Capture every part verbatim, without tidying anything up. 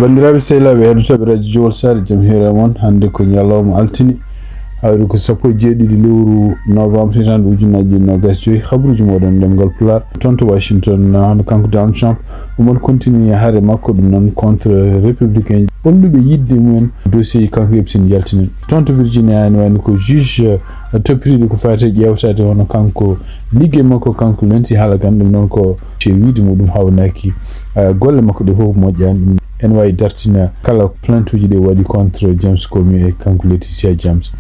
Banndiraaɓe sehilaaɓe heɗotooɓe radio Jowol Saare, jam hiire mon. Hannde ko ñalawma altine, hawri ko sappo e jeeɗiɗi lewru novembre, hitaande ujunnaji ɗiɗi nogas joyi. Habaruuji mooɗon ɗemngal Pulaar. Toon to Washington, hono kanko Donald Trump, omo continue hare makko ɗum noon contre républicain ɓurɓe yiɗde mumen dossier kanko Epstein yaltinen. Toon to Virginia, ene wayno ko juge, eh, toppitiiɗo ko faati e ƴeewtaade hono kanko liggey makko, kanko Lindsey Hollagan, ɗum noon ko e wiyde muɗum hawnaaki, eh, golle makko ɗe fof moƴƴaani. Ɗum ene waawi dartina kala plainte uji ɗi waɗi contre James Comey e kanko Letitia James.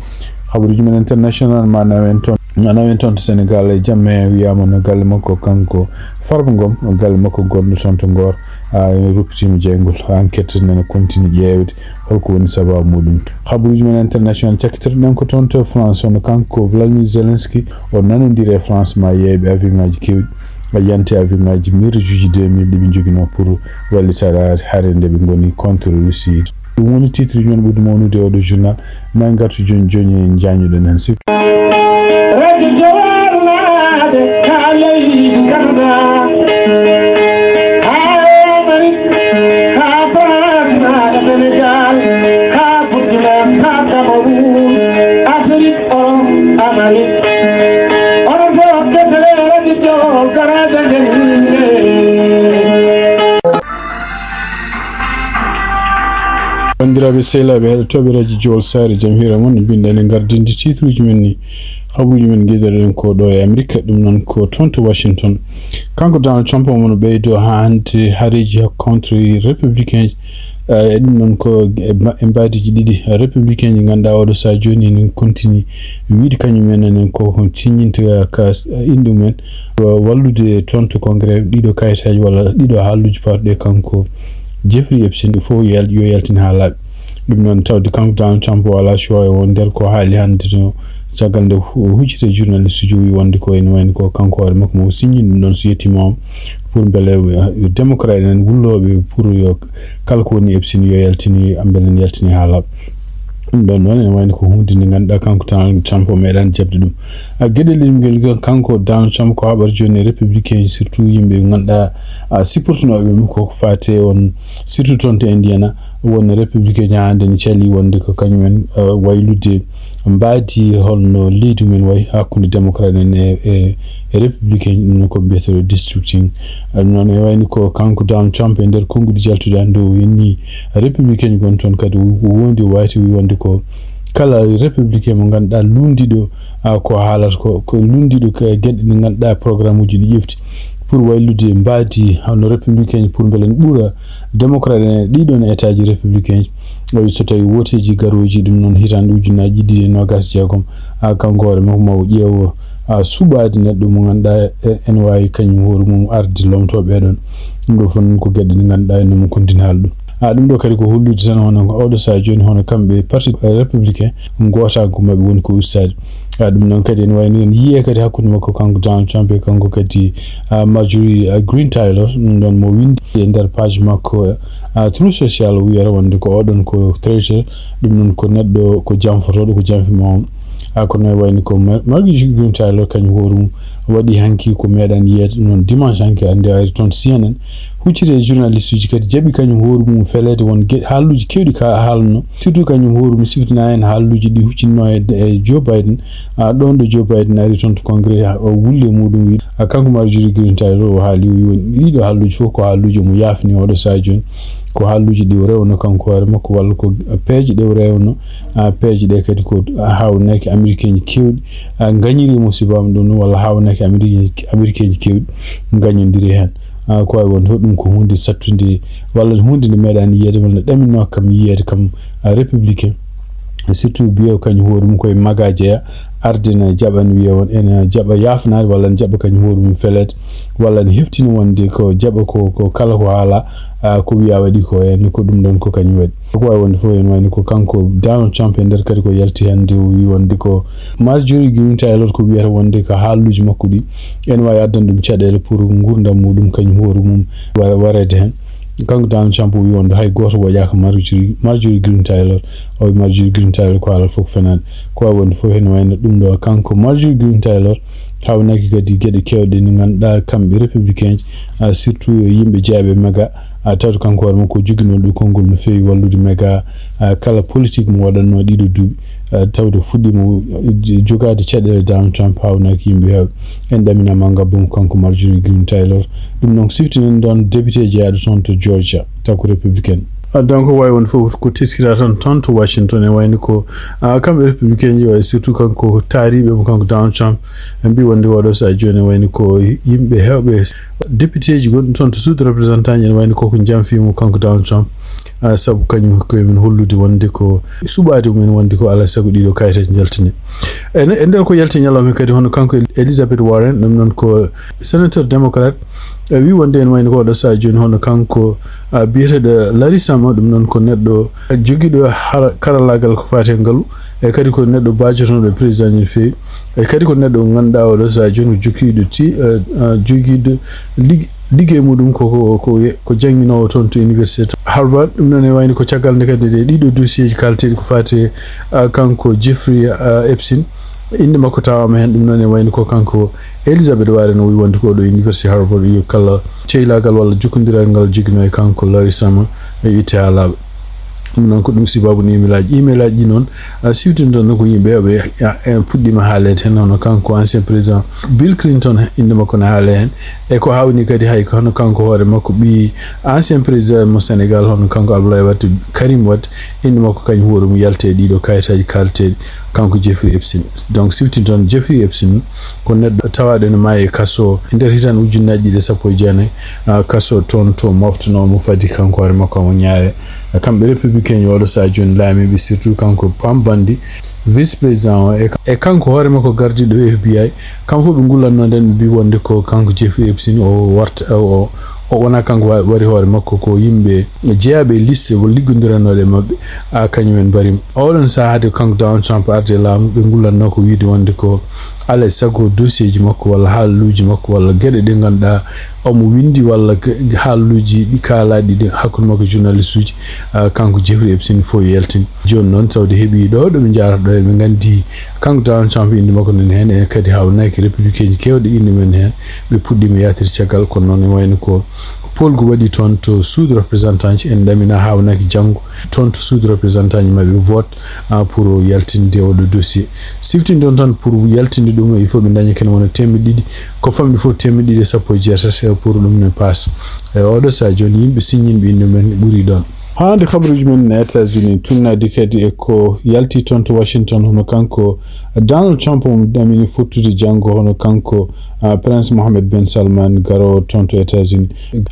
Habaruuji men international ma nawen toon, ma nawen toon to Sénégal e jamme wiyaama no galle makko kanko Farba Ngom, galle makko gonɗo toon to Ngor, a, ruppitiima jeyngol. Enquête nana continue ƴeewde holko woni sababu muɗum. Habaruuji men international cakkitorɗen ko toon to France, hono kanko Vladimir Zelensky, o nanondiri e France ma yeeyɓe avion ngaji kewɗi, a, yante avion ngaji Mirage uji deux mille ɗi ɓe njoginoo pour wallitaade hare nde ɓe ngoni contre Russie. Ɗum woni titre uji men ɓurɗi mawnude e oɗo journal. Ma en ngartu jooni jooni e jañuɗen heen. Sir- Radio Jowal naade ka leydi Canada, ka Amérique, ka France, ka Sénégal, ka Burkina, ka Cameroun, Afrique, Europe, Amérique. Onon fof kettore Radio Jowal, garaaji men. Banndiraaɓe sehilaaɓe heɗotooɓe radio Jowol Saare, jam hiire mon. Mbiɗen e gardinde titre uji men ni, habaruuji men ngiɗoɗen ko ɗo e Amerika, ɗum noon ko toon to Washington. Kanko Donald Trump omo no ɓeydo haa hannde hareeji contre républicain, eh, e ɗum noon ko e mba-, e mbaadiiji ɗiɗi républicain ji ngannduɗaa oɗo sahaa jooni ene continue wiyde kañum en enen ko, ko siññinta ka s-, innde mumen, wa-, wallude toon to Congrès ɗiɗo kayitaaji walla ɗiɗo haalluuji paatuɗe kanko Jeffrey Epstein, ɗi fof yo yal-, yo yaltin haa laaɓi. Ɗum noon tawde kanko Donald Trump o alaa choix e won nder ko haali hannde to caggal nde hu-, huccite journaliste uji o wi wonde ko ene wayno ko kanko hoore makko mo siññi ɗum ɗoon so yettiima o pour mbele, eh, démocrate en wullooɓe pour yo kala ko woni Epstein yo yaltini, mbele ne yaltini haa laaɓa. Ɗum ɗoon noon ene wayno ko huunde nde ngannduɗaa kanko Donald Trump o meeɗaani jaɓde ɗum. A, geɗel ngel kanko Donald Trump ko haɓata jooni e républicain surtout yimɓe ngannduɗaa, a, supportunooɓe mum ko faate on surtout toon to Indiana won républicain ñaande ne cali wonde ko kañum en, a, waylude mbaadi holno leydi mumen wayi hakkunde démocrate en e, e, e républicain ɗum ko mbiyetee redistricting. A, ɗum noon e wayno ko kanko Donald Trump e nder konnguɗi jaltuɗi hannde o inni républicain gon toon kadi o wondi o wayti o wi wonde ko kala républicain mo ngannduɗaa lunndiiɗo, a, ko haalata ko, ko lunndiiɗo ko e geɗe ɗe ngannduɗaa programme uji ɗi ƴefti pour waylude mbaadi hono républicain pour mbele ne ɓura démocrate en e ɗiɗon état ji républicain. O wi so tawi woteeji garooji ɗum noon hitaande ujunnaaji ɗiɗi e noogas jeegom, a, kanko hoore makko ma o ƴeewo, a, suɓaade neɗɗo mo ngannduɗaa e-, ene waawi kañum hoore mum arde lomtoo ɓee ɗoon. Ɗum ɗo fof noon ko geɗe ɗe ngannduɗaa ene mo kontina haalde ɗum. A, ɗum ɗo kadi ko hollude tan hono oɗo sahaa jooni hono kamɓe parti, eh, républicain, gootanko maɓɓe woni ko ustaade. A, ɗum noon kadi ene wayno en yiyii kadi hakkunde makko kanko Donald Trump e kanko kadi, a, Marjorie, a, Greene Taylor, ɗum ɗoon mo winndi e nder page makko, a, Truth Social o wiyata wonde ko oɗon ko traitor, ɗum noon ko neɗɗo ko janfotooɗo, ko janfi mo on. A, kono e wayno ko Mar-, Marjorie Greene Taylor kañum hoore mum waɗi hanki ko meeɗaani yiyeede noon dimanche hanki hannde o ari toon C N N. Hucciti e journaliste uji kadi jaɓi kañum hoore mum feleede won ge-, haalluuji keewɗi ka haalno. Surtout kañum hoore mum siftina en haalluuji ɗi huccinno e, e Joe Biden. A, ɗoon ɗo Joe Biden ari toon to Congrès, a, o wulli e muɗum wi, a, kanko Marjorie Greene Taylor o haali o wi woni ɗiɗo haalluuji fof ko haalluuji omo yaafni oɗo sahaa jooni. Ko haalluuji ɗi o rewno kanko hoore makko walla ko peeje ɗe o rewno, a, peeje ɗe kadi ko haawnaki Amerikeenji keewɗi, a, ngañiri mo sibaam ɗum walla haawnaki Amerikeenji, Amerikeenji keewɗi ngañondiri heen. A, ko waawi wonde fof ɗum ko huunde sattunde walla huunde nde meeɗaani yiyeede walla ɗaminno kam yiyeede kam, a, républicain. Surtout biyo kañum hoore mum koye maga jeya, arde na jaɓa ne wiya on ene jaɓa yaafnaade walla ne jaɓa kañum hoore mum feleede walla ne heftina wonde ko jaɓa ko, ko kala ko haala, a, ko wiya waɗi ko heen ko ɗum ɗoon ko kañum waɗi. Ko waawi wonde fof ene wayno ko kanko Donald Trump e nder kadi ko yalti hannde o wi wonde ko Marjorie Greene Taylor ko wiyata wonde ko haalluuji makko ɗi ene waawi addande ɗum caɗeele pour nguurndam muɗum kañum hoore mum wa-, wareede heen. Kanko Donald Trump o wi wonde hay gooto woƴaaka Marjorie, Marjorie Greene Taylor. O wi Marjorie Greene Taylor ko haalata fof ko fenaande. Ko waawi wonde fof ene wayno ɗum ɗo kanko Marjorie Greene Taylor haawnaki kadi geɗe keewɗe ɗe ngannduɗaa kamɓe républicain, a, surtout yimɓe jeyaaɓe maga, A tawde kanko hoore makko o joginoo ɗo konngol no feewi wallude Mega, a, kala politique mo waɗatnoo ɗiɗo duuɓi, a, tawde fuɗɗiima o, o jogaade caɗeele Donald Trump haawnaki yimɓe heewɓe. En ɗaminama ngabbo mo kanko Marjorie Greene Taylor. Ɗum noon ko siftinen ɗoon député jeyaaɗo toon to Georgia, taw ko républicain. A, donc waawi wonde fof ko teskira tan toon to Washington, e wayno ko, a, kamɓe républicain ji, wayi surtout kanko taariiɓe mo kanko Donald Trump, ɓe mbii wonde oɗo sahaa jooni wayno ko yimɓe heewɓe député ji gonɗi toon to suudu représentant ji, ene wayno koko jamfii mo kanko Donald Trump, a, sabu kañum ko e men hollude wonde ko suɓaade mumen wonde ko alaa sago ɗiɗo kayitaji njaltine. E, e nder ko yalti ñalawma kadi, hono kanko Elizabeth Warren, ɗum noon ko sénateur démocrate, e, wi wonde ene wayno ko oɗo sahaa jooni, hono kanko, a, biyeteeɗo Larry Sanger, ɗum noon ko neɗɗo jogiiɗo hara-, karallaagal ko faati e ngalu, e kadi ko neɗɗo baajotonooɗo président no feewi, e kadi ko neɗɗo mo ngannduɗaa oɗo sahaa jooni ko jogiiɗo ti-, eh, eh, jogiiɗo lig-, liggey muɗum ko, ko, ko, ko jannginoowo toon to université to Harvard. Ɗum noon e wayno ko caggal nde kadi nde ɗiɗo dossier ji kalteeɗi ko faati, eh, kanko Jeffrey, eh, Epstein, innde makko tawaama heen. Ɗum noon e wayno ko kanko Elizabeth Warren o wi wonde ko ɗo université Harvard yo kala ceylaagal walla jokkondiral ngal joginoo e kanko Larry Sanger e itte haa laaɓa. Ɗum noon ko ɗum sababu ni email aji. Email aji ɗi noon, a, siwtinta noon ko yimɓe ɓe, a, en puɗɗiima haaleede heen, hono kanko ancien président Bill Clinton, innde makko ne haalee heen. E ko hawni kadi hay ko hono kanko hoore makko ɓii ancien président mo Sénégal, hono kanko Abdoulaye Wade, Karim Wade, innde makko kañum hoore mum yalti e ɗiɗo kayitaaji kalteeɗi, kanko Jeffrey Epstein. Donc siwtinta noon Jeffrey Epstein ko neɗɗo tawaaɗo ene maayi e kaso e nder hitaande ujunnaaji ɗiɗi e sappo e jeenayi, a, kaso toon to moftanoo mo fadi kanko hoore makko omo ñaawee. Kamɓe républicain ji oɗo sahaa jooni laamiiɓe, surtout kanko Pam Bondi, vice président o, e, e kanko hoore makko gardiiɗo F B I, kamɓe fof ɓe ngullatnoo ndeen, ɓe mbii wonde ko kanko Jeffrey Epstein o warta, o, o wonaa kanko wa-, waɗi hoore makko, ko yimɓe jeyaaɓe e liste o liggondiranooɗo e maɓɓe, a, kañum en mbarii mo. Oɗon sahaa hade kanko Donald Trump arde e laamu, ɓe ngullatnoo ko wiyde wonde ko alaa e sago dossier ji makko walla haaluuji makko walla geɗe ɗe ngannduɗaa omo winndi walla ge-, haaluuji ɗi kaalaaɗi ɗi hakkunde makko e journaliste uji, a, kanko Jeffrey Epstein fof yaltin. Jooni noon tawde heɓii ɗo, ɗo ɓe njaarata ɗo, eɓe nganndi kanko Donald Trump innde makko nani heen, e kadi hawnaaki républicain ji keewɗi innde mum heen, ɓe puɗɗiima yahde caggal, kono noon e wayno ko poolgu waɗi toon to suudu représentant ji, en ɗamina hawnaaki janngo toon to suudu représentant ji maɓɓe vote, a, pour yaltinde oɗo dossier. Siftinde on tan pour yaltinde ɗum, il faut ɓe daña kene wona teemedde ɗiɗi, ko famɗi fof teemedde ɗiɗi e sappo e jeetati, e pour ɗum ne passe. E oɗo sahaa jooni yimɓe siññinɓe innde mum ɓuri ɗoon. Haa hannde kabaruuji men États-Unis tunnaadi kadi e ko yalti toon to Washington, hono kanko Donald Trump mo ɗamini fottude janngo, hono kanko, a, Prince Mohammed ben Salman garoowo toon to États-Unis.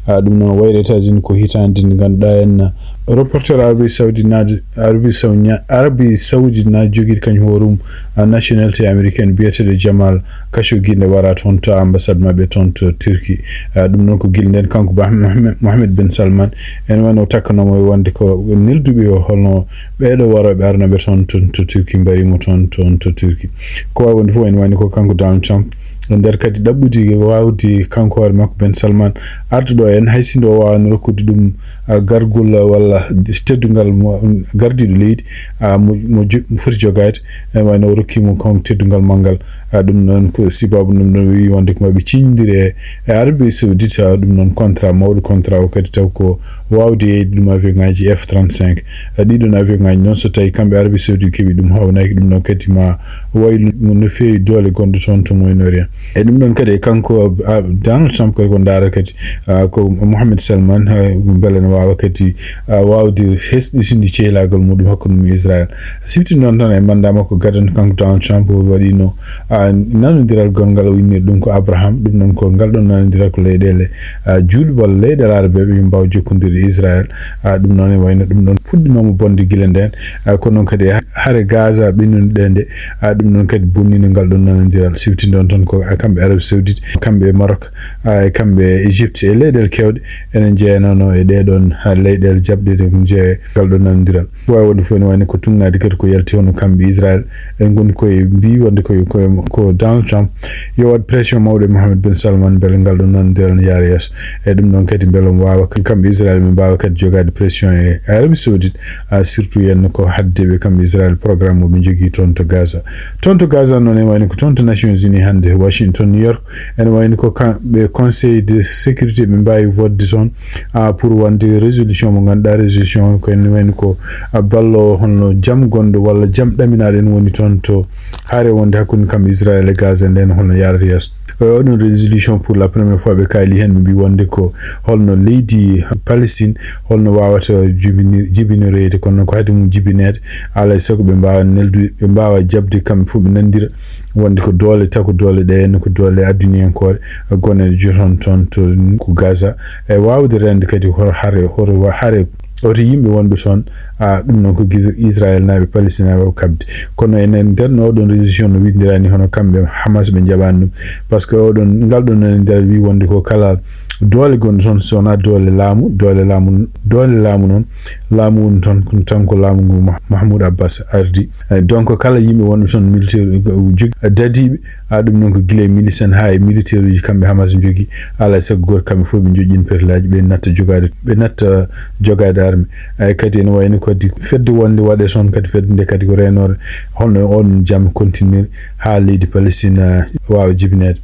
A, ɗum noon wayre États-Unis ko hitaande nde ngannduɗaa en, reporter Arabie Saoudite na, Arabie Saoudite, Arabie Saoudite na jogiiɗo kañum hoore mum, a, nationalité américaine biyeteeɗo Jamal Khashoggi nde wara toon to ambassade maɓɓe toon to Turquie. A, ɗum noon ko gila ndeen kanko Bah-, Mohammed, Mohammed ben Salman, ene wano takkanooma e wonde ko nelduɓe o, hono ɓeeɗo warooɓe arnooɓe toon, toon to Turquie, mbarii mo toon, toon to Turquie. Ko waawi wonde fof ene wayno ko kanko Donald Trump, e nder kadi ɗaɓɓude waawde kanko hoore makko Ben Salman arde ɗo en, hay sinno o waawaani rokkude ɗum, a, gargol walla teddungal mo gardiiɗo leydi, a, mo, mo jo-, mo foti jogaade, ene wayno o rokkii mo kon teddungal manngal. A, ɗum noon ko sababu ɗum ɗon ɓe wii wonde ko maɓe ciñdondire e, e Arabie Saoudite, a, ɗum noon contrat mawɗo, contrat o kadi taw ko waawde yeeyde ɗum avion ŋaaji F trente-cinq. A, ɗiɗon avion ŋaaji noon so tawi kamɓe Arabie Saoudite keɓi ɗum, hawnaaki ɗum ɗon kadi ma waylu no feewi doole gonɗe toon to Moyen-Orient. E ɗum ɗon kadi e kanko, a, Donald Trump kadi ko ndaara kadi, a, ko Mohammed Salman, a, mbele no waawa kadi, a, waawde hesɗitinde ceylagol muɗum hakkunde mum e Israel. Siftinde noon tan e mannda makko gadano kanko Donald Trump o waɗino, a, nanondiral gonngal o inni ɗum ko Abraham, ɗum noon ko ngal ɗon nanondiral ko leyɗeele, a, juulɓe walla leyɗeele arabeeɓe yo mbaaw jokkondirde e Israel. A, ɗum noon e wayno ɗum ɗon fuɗɗinooma bonde gila ndeen, a, kono noon kadi hare Gaza ɓennude nde, a, ɗum noon kadi bonnino ngal ɗon nanondiral. Siftinde on tan ko, a, kamɓe Arabie Saoudite, kamɓe e Maroc, a, e kamɓe e Égypte e leyɗeele keewɗe ene njeyanano e ɗee ɗon, a, leyɗeele jaɓɗe ɗe njeeya ngal ɗon nanondiral. Waawi wonde fof ene wayno ko tunnaade kadi ko yalti hono kamɓe Israel, e ngoni koye mbii wonde koye, koye ko Donald Trump yo waɗ pression mawɗo e Mohammed ben Salman mbele ngal ɗon nanondiral ne yaara yeeso. E ɗum ɗon kadi mbele omo waawa, kamɓe Israel ɓe mbaawa kadi jogaade pression e Arabie Saoudite, a, surtout yenno ko hadde ɓe kamɓe Israel Programme mo ɓe njogii toon to Gaza. Toon to Gaza noon, ene wayni ko toon to Nations Unies hannde, Washington, New York, ene wayni ko kamɓe Conseil de sécurité ɓe mbaawi vote de toon, ah, pour wonde résolution mo ngannduɗaa, résolution ko ene wayni ko, ah, ballo hono jam gonɗo walla jam ɗaminaaɗo ene woni toon to hare wonde hakkunde kam Israël e Gaza nden, hono yaarata yeeso. Eh, oɗon résolution pour la première fois ɓe kaali heen, ɓe mbi wonde ko holno leydi Palestine, holno wawata jibini-, jibinoreede, kono ko haade mum jibineede, alaa e sago ɓe mbaawa neldude, ɓe mbaawa jaɓde kamɓe fof ɓe nanndira wonde ko doole, tago doole ɗe, no ko doole aduniyankore, gonɗe joton toon to ko Gaza, e wawde rende kadi hor hare, hor wa-, hare, hoto yimɓe wonɓe toon, a, ɗum noon ko Gis-, Israel naaɓe, Palestine naaɓe o kaɓde. Kono enen nder no oɗon résolution no winndira ni, hono kamɓe Hamas ɓe njaɓani ɗum. Par ce que oɗon, ngal ɗon nanondiral wi wonde ko kala doole gonɗo toon, so wonaa doole laamu, doole laamu, doole laamu noon, laamu woni toon, ko tan ko laamu ngu Mah-, Mahmoud Abbas ardi. Eh, donc kala yimɓe wonɓe toon militaire, eh, jogi, eh, dadiiɓe, a, ɗum noon ko gila e milice en haa e militaire uji kamɓe Hamas njogi, alaa e sago gooto kamɓe fof ɓe njoƴƴin perlaaji, ɓe natta jogaade, ɓe natta jogaade arme. Ay, kadi ene wayno kadi fedde wonde waɗe toon kadi fedde nde kadi ko reenore holno oɗon jam continue haa leydi Palestine, ah, waawa jibineede.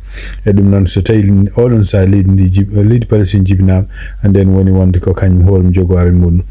E ɗum noon, so tawi oɗon sahaa leydi ndi jib-, leydi Palestine jibinaama, nden woni wonde ko kañum hoore mum jogoo arme muɗum.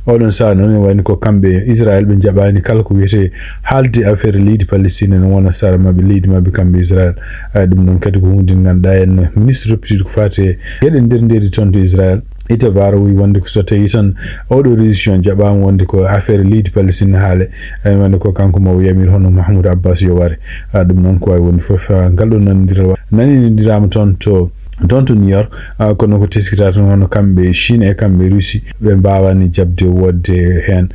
Oɗon sahaa noon ene wayno ko kamɓe Israel ɓe njaɓaani kala ko wiyetee haalde affaire leydi Palestine ene wona sara maɓɓe, leydi maɓɓe kamɓe Israel. Ay, ɗum noon kadi ko huunde nde ngannduɗaa en ministre toppitiiɗo ko faati e geɗe nder nderi toon to Israel. Itavaro wi wonde ko so tawi tan oɗo résolution jaɓaama wonde ko affaire leydi Palestine haale, ene wonde ko kanko mo o yamiri hono Mahmoud Abbas yo ware. A, ɗum noon ko wawi wonde fof, a, ngal ɗo nanodiral wa-, nanodirama toon to, toon to New York, a, kono ko teskita tan hono kamɓe Chine e kamɓe Russie ɓe mbawani jaɓde wodde heen.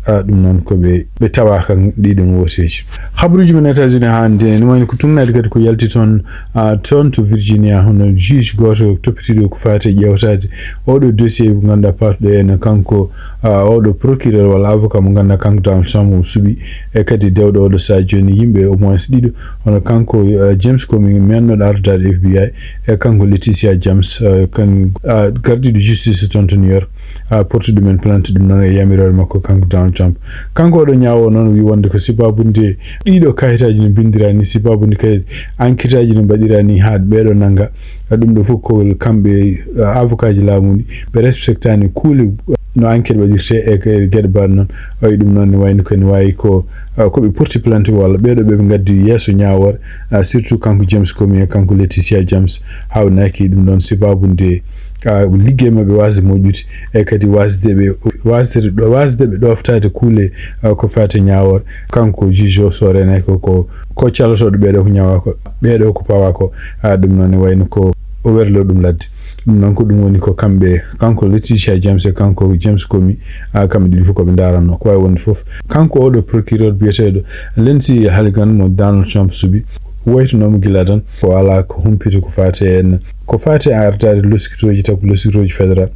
A, ɗum noon ko ɓe, ɓe tawa kan ɗiɗon wooteeji. Habaruuji men États-Unis hannde, ene wayno ko tugnaade kadi ko yalti toon, a, toon to Virginia, hono juge gooto toppitiiɗo ko faati e ƴeewtaade oɗo dossier mo ngannduɗaa paatuɗo en kanko, a, oɗo procureur walla avocat mo ngannduɗaa kanko Donald Trump o suɓi, e kadi dewɗo oɗo sahaa jooni yimɓe au moins ɗiɗo, hono kanko, a, James Comey, meennoɗo ardaade F B I, e kanko Letitia James, a, kan, a, gardiiɗo justice toon to New York. A, porti ɗumen plainte ɗum noon e yamiroore makko kanko Donald Trump. Kanko oɗo ñaawo noon wi wonde ko sibabude ɗiɗo kayitaaji no binndira ni, sibabude kadi enquêteaji no mbaɗira ni haa ɓeeɗo nannga. A, ɗum ɗo fof ko kamɓe, a, avocaji laamu ɗi, ɓe respectani kuule no enquête waɗirte e ke-, geɗe mbaɗ noon. Wayi ɗum noon ne wayno ko ne wawi ko, a, ko ɓe porti plainte walla ɓeeɗo ɓe ɓe ngaddi yeeso ñaawoore, a, surtout kanko James Comey e kanko Letitia James, hawnaki ɗum ɗon sibabude a, liggey maɓɓe wasde moƴƴude, e kadi wasde ɓe, wasde, wasde ɓe ɗoftaade kuule, a, ko faati e ñaawoore. Kanko juge o so renay ko, ko, ko calotoɗo ɓeeɗo ko ñaawa ko, ɓeeɗo ko pawa ko, a, ɗum noon ne wayno ko o werlo ɗum ladde. Ɗum noon ko ɗum woni ko kamɓe, kanko Letitia James e kanko James Comey, a, kamɓe ɗiɗi fof ko ɓe ndaranno. Ko wawi wonde fof, kanko oɗo procureur biyeteeɗo Lindsey Halligan mo Donald Trump suɓi, waytunoomo gila tan, ko alaa ko humpito ko faati en, ko faati e ardaade losikitooji, taw ko losikitooji federal.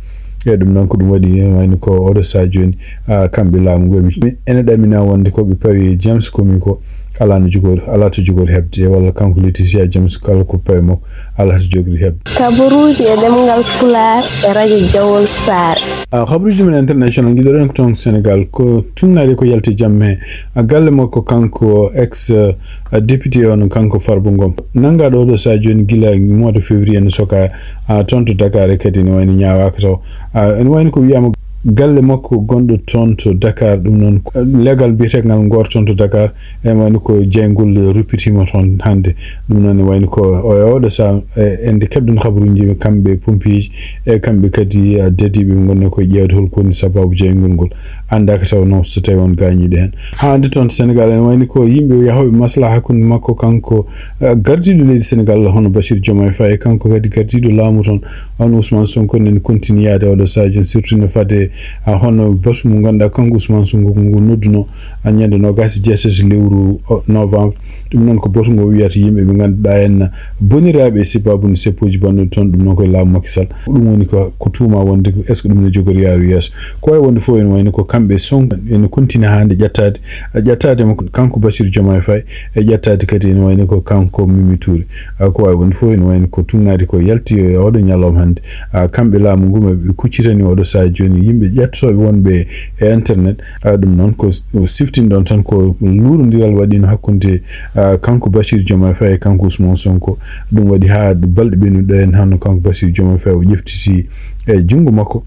E ɗum noon ko ɗum waɗi, ene wayno ko oɗo sahaa jooni, a, kamɓe laamu ngu ɓe ene ɗamina wonde ko ɓe pawi James Comey ko alaa no jogori, alaa to jogori heɓde, walla kanko Letitia James kala ko pawi makko alaa to jogori heɓde. Kabaruuji e ɗemngal Pulaar e radio Jawol Saare. A, kabaruuji men international, ngiɗoɗen ko toon Sénégal, ko tugnaade ko yalti jam he, a, galle makko kanko ex, a, député on kanko Farba Ngom. Nanngaa ɗo ɗo sahaa jooni gila mois de février no soka, a, toon to Dakar e kadi ene wayno ñaawaaka taw. A, ene wayno ko wiyaama galle makko gonɗo toon to Dakar, ɗum noon ko legal biyeteegal ngoor toon to Dakar, ene wayno ko jayngol ruppitiima toon hannde. Ɗum noon ne wayno ko o e oɗo sahaa, e, ende keɓɗen habaruuji kamɓe pompiyeeji e kamɓe kadi, a, dadiiɓe ɓe ngonno koye ƴeewde hol ko woni sababu jayngol ngol. Anndaaka taw noon so tawi on gaañiiɗo heen. Haa hannde toon to Sénégal ene wayno ko yimɓe yahooɓe maslaha hakkunde makko kanko, eh, gardiiɗo leydi Sénégal hono Bassirou Diomaye Faye, kanko kadi gardiiɗo laamu toon, on Ousmane Sonko nen continue yaade oɗo sahaa jooni, surtout no fade, ah, hono batu mo ngannduɗaa kanko Ousmane Sonko ko ngu nodduno, ah, ñande noogaas e jeetati lewru, o, novembre. Ɗum noon ko batu ngo wiyata yimɓe ɓe ngannduɗaa en boniraaɓe e sababude seppoji bannuɗi toon, ɗum noon koye laamu Macky Sall. Ɗum woni ko, ko tuuma wonde ko est-ce que ɗum ne jogori yaaru yeeso? Ko wawi wonde fof ene wayno ko kamɓe Sonko ene continue hannde ƴettaade, ƴettaade mo kanko Bassirou Diomaye Faye, e ƴettaade kadi ene wayno ko kanko Mimi Touré. Ah, ko wawi wonde fof ene wayno ko tugnaade ko yalti e oɗo ñalawma hannde. Ah, kamɓe laamu ngu ɓe kuccitani oɗo sahaa jooni yimɓe ɓe ƴettotooɓe wonɓe e internet. Ah, ɗum noon ko s-, siftinɗon tan ko luurondiral waɗiino hakkunde, ah, kanko Bassirou Diomaye Faye e kanko Ousmane Sonko. Ɗum waɗi haa balɗe ɓennuɗe en, hano kanko Bassirou Diomaye Faye o ƴeftiti e junngo makko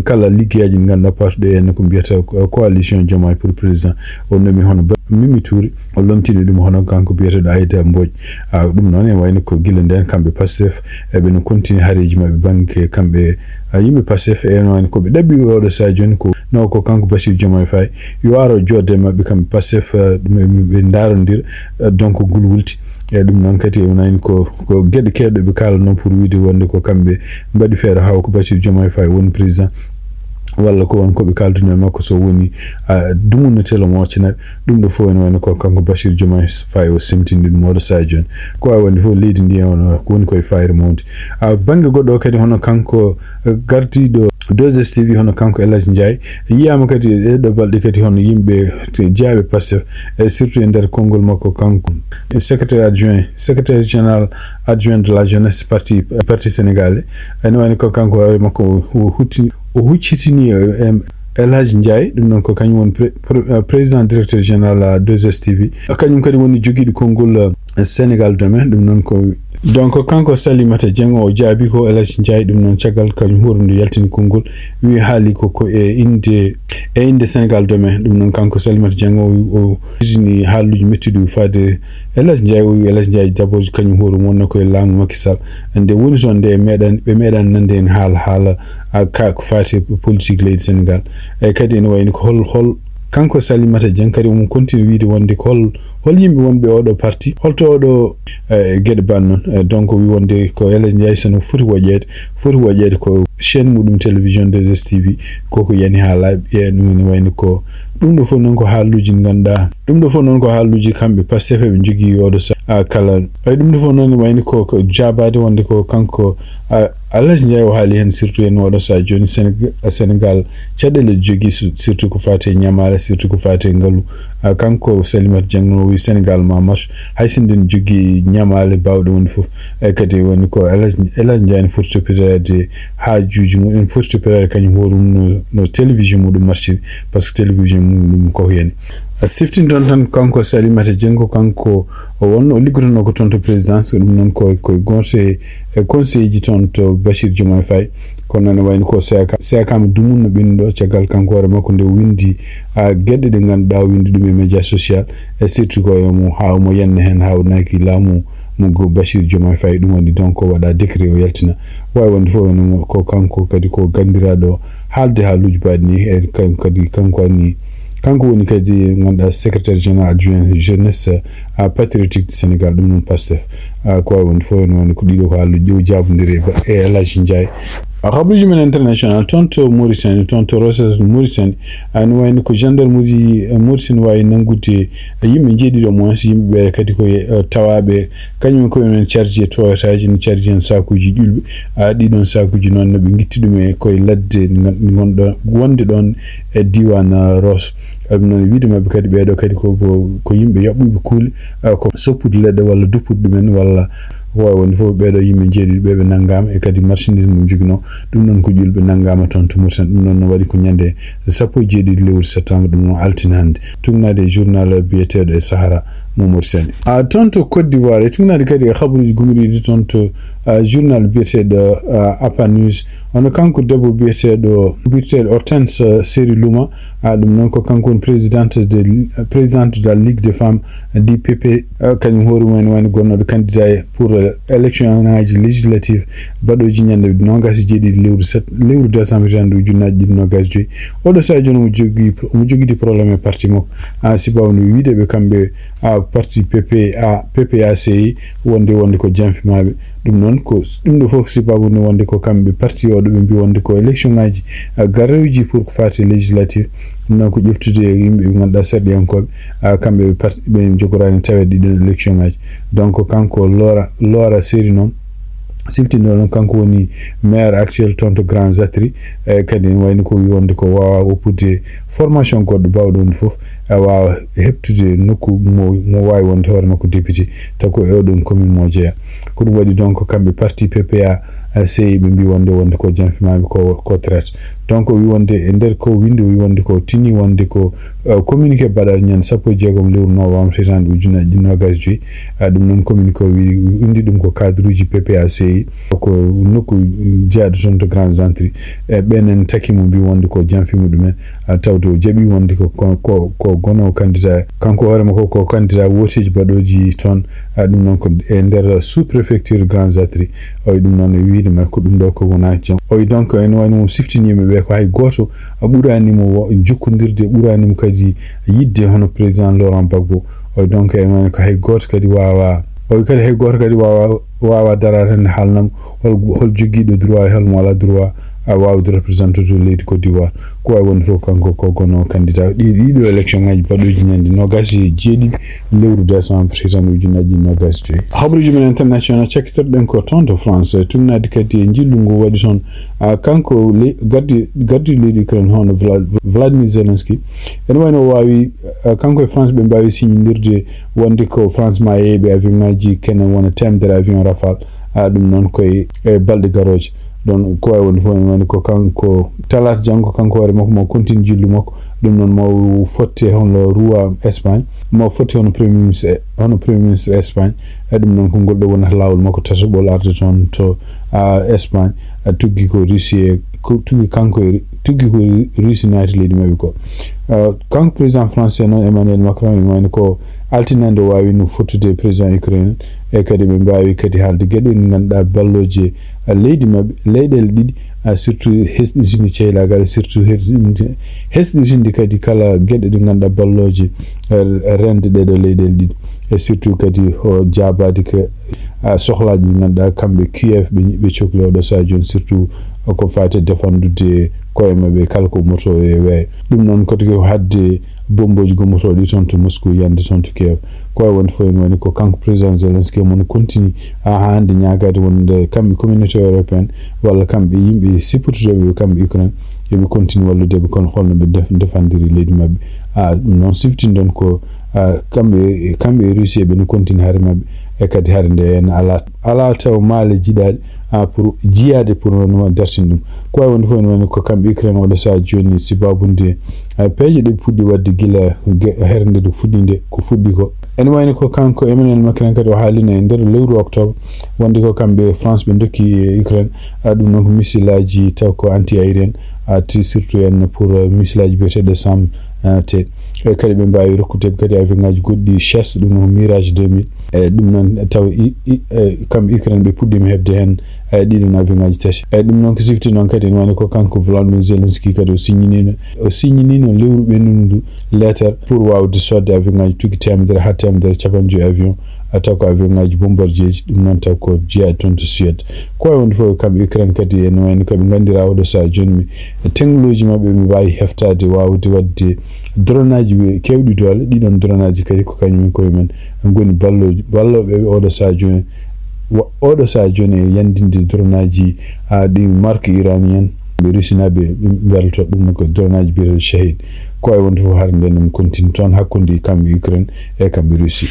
kala liggeyaaji ɗi ngannduɗaa paatuɗe e ko mbiyata ko coalition Diomaye pour président. O nomi hono Ba-, Mimi Touré, o lomtini ɗum hono kanko biyeteeɗo Aïda Mbodj. Ah, ɗum noon e wayno ko gila ndeen kamɓe Pastef eɓe no kontini hareeji maɓɓe bannge kamɓe, ah, yimɓe Pastef e no wayno ko ɓe ɗaɓɓi oɗo sahaa jooni ko no ko kanko Bassirou Diomaye Faye yo aro joodde maɓɓe kamɓe Pastef, ah, ɓe, ɓe ndaarondira, ah, donc gulwulti. E ɗum noon kadi e wonani ko, ko geɗe keewɗe ɓe kaalanoo pour wiide wonde ko kamɓe mbaɗi feere haw ko Bassirou Diomaye Faye woni président. Walla ko won ko ɓe kaalduno e makko so woni, ah, dumunna telo mo waccinaɓe. Ɗum ɗo fof ene wayno ko kanko Bassirou Diomaye Faye o semtindi ɗum oɗo sahaa jooni. Ko waawi wonde fof leydi ndi on ko woni koye fayre mawndi. Ah, bannge goɗɗo o kadi hono kanko, eh, gardiiɗo deux S T V hono kanko El Hadj Ndiaye yiyaama kadi e ɗeɗo balɗe kadi hono yimɓe te-, jeyaaɓe Pastef, e surtout e nder konngol makko kanko, e secrétaire adjoint, secrétaire général adjoint de la jeunesse parti, parti sénégalais. Ene wayno ko kanko hoore makko o, o hutti-, o huccitini, eh, em, El Hadj Ndiaye, ɗum noon ko kañum woni pré-, pré-, eh, président directeur général, ah, deux S T V. Kañum kadi woni jogiiɗo konngol, eh, Sénégal Demain, ɗum noon ko, donc kanko Salimata Dieng o jaabi ko El Hadj Ndiaye, ɗum noon caggal kañum hoore nde yaltini konngol, wi haali ko, ko e innde, e innde Sénégal Demain, ɗum noon kanko Salimata Dieng o, o yejjitini haaluuji mettuɗi faade El Hadj Ndiaye, o wi El Hadj Ndiaye d'abord kañum hoore mum wonno koye laamu Macky Sall. Nde woni toon nde meeɗan, ɓe meeɗan nande en haala, haala, ah, ka ko faati e politique leydi Sénégal. E kadi ene wayno ko hol, hol kanko Salimata Dieng kadi omo continue wiide wonde ko hol, hol yimɓe wonɓe oɗo parti, holto oɗo, eh, geɗe ban noon. Eh, donc o wi wonde ko El Hadj Ndiaye sono foti woƴeede, foti woƴeede ko chaîne muɗum télévision deux S T V, koko yani haa laaɓi. E ɗum ene wayno ko ɗum ɗo fof noon ko haaluuji ɗi ngannduɗaa. Ɗum ɗo fof noon ko haaluuji kamɓe Pastef ɓe njogii oɗo sa-, ah, kala. Ay ɗum ɗo fof noon wayno ko, ko jaabaade wonde ko kanko, ah, El Hadj Ndiaye o haali heen surtout en oɗo sahaa jooni Sénégal, Sénégal caɗeele jogii su-, surtout ko faati e ñamaale, surtout ko faati e ngalu. Ah, kanko Salimata Dieng o wi Sénégal ma marche, hay so nden jogii ñamaale baawɗe wonde fof. E kadi woni ko El Hadj, El Hadj Ndiaye ne foti toppitaade haajuuji mum, en foti toppitaade kañum hoore mum no, no télévision muɗum marchiri, par ce que télévision muɗum ko heen. A siftinton tan kanko Salimata Dieng ko kanko o wonno o liggotonoo ko toon to présidence, ɗum noon ko, ko conseil, e conseil ji toon to Bachir Diomaye Faye. Kono noon wayno ko C A K, C A K mo dumunno ɓennuɗo caggal kanko hoore makko nde o winndi, a, geɗe ɗe ngannduɗaa o winndi ɗum e média social, e surtout ko e mo haa omo yanna heen haa o naaki laamu mo go Bachir Diomaye Faye, ɗum waɗi donc o waɗa décret o yaltina. Waawi wonde fof ene mo-, ko kanko kadi ko ganndiraaɗo haalde haaluuji baɗi ni, e kan-, kadi kanko woni, kanko woni kadi ngannduɗaa secrétaire général adjoint jeunesse, a, patriotique du Sénégal, ɗum noon Pastef. A, ko waawi wonde fof ene woni ko ɗiɗo ko haaluuji ɗi o jaabondiri e ba-, e El Hadji Ndiaye. A, kabaruuji men international, toon to Mauritanie, toon to Rossas Mauritanie, a, ene wayno ko gendarmerie, e, Mauritanie waawi nanngude, e, yimɓe njeeɗiɗo moins, yimɓe ɓe kadi ko, e, tawaaɓe, kañum en koye men chargé Toyotaaji, ene chargé heen sakuuji ƴulɓe. A, ɗiɗon sakuuji noon, no ɓe ngitti ɗum e koye ladde ngon-, ngonɗo, wonde ɗoon e diiwaan, a, Ross. A, ɗum noon, e wiyde maɓɓe kadi, ɓeeɗo kadi ko, ko, ko yimɓe yaɓɓuɓe kuule, a, ko soppude leɗɗe walla duppude ɗumen walla ko waawi wonde fof, ɓeeɗo yimɓe njeeɗiɗo ɓe, ɓe nanngaama, e kadi marchandise mum joginoo. Ɗum noon ko ƴulɓe nanngaama toon to Mauritanie. Ɗum noon no waɗi ko ñande sappo e jeeɗiɗi lewru septembre, ɗum noon altine hannde. Tuugnaade e journal biyeteeɗo e Sahara mo Mauritanie. A, toon to Côte d'Ivoire, e tuugnaade kadi e kabaruuji gumoriiɗi toon to, a, journal biyeteeɗo, a, Apa News. Hono kanko debbo biyeteeɗo, biyeteeɗo Hortense, a, Seri Luma. A, ɗum noon ko kanko woni présidente de, présidente de la Ligue des femmes du P P, a, kañum hoore mum en woni gonnooɗo candidat pour, a, élection ngaaji législative baɗooji ñande noogas e jeeɗiɗi lewru sept, lewru décembre hitaande ujunnaaji ɗiɗi noogas e joy. Oɗo sahaa jooni omo jogii pro-, omo jogii problème e parti makko. A, sibu woni wiide ɓe kamɓe, a, parti P P A, P P A C I, wonde, wonde ko janfimaaɓe. Ɗum noon ko s-, ɗum ɗo fof ko sababu no wonde ko kamɓe parti o ɗo ɓe mbi wonde ko élection ngaaji, a, garooji pour ko faati e législative. Ɗum noon ko ƴeftude e yimɓe ɓe ngannduɗaa sarɗiyankooɓe, a, kamɓe ɓe parti ɓe jogoraani taweede ɗiɗon élection ngaaji. Donc kanko Lora, Lora Seri noon, Siftinɗo ɗum, kanko woni maire actuel toon to Grand Zatri. E kadi ene wayni ko wi wonde ko waawa woppude formation goɗɗo baawɗo wonde fof, e waawa heɓtude nokku mo, mo waawi wonde hoore makko député, taw ko e oɗon commune mo jeeya. Ko ɗum waɗi donc kamɓe parti P P A C I ɓe mbi wonde, wonde ko janfi maɓɓe ko, ko traite. Donc o wi wonde e nder ko windi, o wi wonde ko tini wonde ko, eh, communiqué baɗal ñande sappo e jeegom lewru novembre hitande ujunnaji ɗiɗi nogas joyi. Ah, ɗum noon communiqué o wi, windi ɗum ko cadre uji P P A C I, ko nokku jeyaaɗo toon to Grand Zatri. E ɓen en taki mo mbi wonde ko janfi muɗumen, ah, tawde o jaɓi wonde ko, ko, ko, ko gono candidat. Kanko hoore makko ko candidat wooteeji baɗooji toon. Ah, ɗum noon ko e nder sous-préfecture Grand Zatri. O wi ɗum noon e wiide ma ko ɗum ɗo ko wona jam. O wi donc ene wayno mo siftini yimɓe ɓe ko hay gooto ɓurani mo wo-, jokkondirde, ɓurani mo kadi yidde hono président Laurent Gbagbo. O wi donc ene wayno ko hay gooto kadi waawa, o wi kadi hay gooto kadi waawa, waawa daraade tan haalnam hol, hol jogiiɗo droit e hol mo alaa droit a waawde représenté to leydi Côte d'Ivoire. Ko wawi wonde fof kanko ko gono candidat ɗi, ɗiɗo élection ngaji baɗoji ñande nogas e jeeɗiɗi lewru décembre hitande ujunnaji ɗiɗi nogas e joyi. Habruji men international cakkitorɗen ko toon to France, tuminade kadi e jillu ngu waɗi toon, ah, kanko le-, gardi, gardi leydi Ukraine hono Vla-, Vladimir Zelensky. Ene wayno o wawi, ah, kanko e France ɓe mbawi signirde wonde ko France ma yeeɓe avion ngaji kene wona temedere avion Rafale. Ah, ɗum noon koye, e balɗe garoje. Ɗon ko wawi wonde fof ene wayno ko kanko talaata janngo, kanko hoore makko mo continue jillu makko. Ɗum noon mo fotte hono roi Espagne, mo fotte hono premier ministre, hono premier ministre Espagne. E ɗum noon ko ngol ɗo wonata laawol makko tataɓol arde toon to, ah, Espagne. Ah, tuggi ko Russie e, ko tuggi kanko e, tuggi ko Russie naati leydi maɓɓe ko. Ah, kanko président français noon Emmanuel Macron ene wayno ko altine nde o wawi no fottude président Ukraine. E kadi ɓe mbawi kadi haalde geɗe ɗe ganduɗa balloje, ah, leydi mabɓe, leyɗele ɗiɗi, ah, surtout hesɗitinde ceylagal, surtout hesɗitinde, hesɗitinde kadi kala geɗe ɗe ganduɗa balloje, ah, rende ɗeɗo leyɗele ɗiɗi. E surtout kadi o jaabade ko, ah, sohlaji ɗi ganduɗa kamɓe Kiev ɓe, ɓe cokli oɗo saha joni, surtout ko fati e defandude koye mabɓe kala ko moto e weeyo. Ɗum noon kadi ko hadde bomboji gommotoɗi toon to Moscou yande toon to Kiev. Ko wawi wonde fof ene wayno ko kanko président Zelensky mo no continue ha hande ñaagade wonde kamɓe communauté européenne walla kamɓe yimɓe sipportuɓe kamɓe Ukraine yoɓe continue walludeɓe kono holno ɓe def-, defandiri leydi mabɓe. Ah, ɗum noon siftinɗon ko, ah, kamɓe, kamɓe e Russie ɓe no continue haare mabɓe e kadi haare nde en ala, ala taw maale jiɗaɗe ah, pour jiyaade pour no dartin ɗum. Ko wawi wonde fof ene wayno ko kamɓe Ukraine oɗo saha joni sibabude, ah, peeje ɗe ɓe puɗɗi wadde gila ge-, hernde nde fuɗɗi nde, ko fuɗɗi ko. Ene wayno ko kanko Emmanuel Macron kadi o haalino e nder lewru octobre wonde ko kamɓe France ɓe dokki e Ukraine, ah, ɗum noon ko missile aji taw ko anti-aérienne, ah, ti surtout en pour, ah, missile aji biyeteɗe SAM, ah, te. E kadi ɓe mbawi rokkude ɓe kadi avion ngaji goɗɗi chasse, ɗum noon Mirage deux mille. E ɗum noon taw i, i, e, kamɓe Ukraine ɓe puɗɗima heɓde hen, e, ɗiɗon avion ngaji tati. E ɗum noon ko sifti noon kadi ene wayno ko kanko Volodymyr Zelensky kadi o signanino, o signanino lewru ɓennudu ndu lettre pour wawde sodde avion ngaji tuggi temedere ha temedere capanɗe joyi avion, a taw ko avion ngaji bombardier ji, ɗum noon taw ko jeeya toon to Suède. Ko wawi wonde fof kamɓe Ukraine kadi ene wayno koɓe gandira oɗo saha joni mi e technologie mabɓe ɓe mbawi heftade wawde wadde dronaji ɓe kewɗi doole, ɗiɗon dronaji kadi ko kañum en koye men goni ballo-, balloɓe ɓe oɗo saha joni. Wa-, oɗo saha joni e yandinde dronaji, a, ɗi marque iranien ɓe rusinaɓe ɓe mbelto ɗum no ko dronaji biyeteɗo Shahid. Ko wawi wonde fof hare nden ɗum continue toon hakkude kamɓe Ukraine e kamɓe Russie.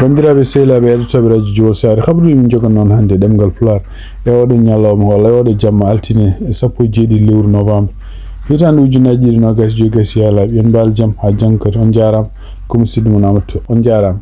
Bandiraɓe sehilaɓe heɗotoɓe radio Jowol Saare, habruji min jogan noon hande ɗemgal Pulaar. E oɗo ñalawma walla e oɗo jamma altine sappo e jeeɗiɗi lewru novembre hitande ujunnaji ɗiɗi nogas e joyi gasi yala. Yen mbaal jam ha janggo kadi. On jarama. Ko musidɗo mon Amadou Touré. On jarama.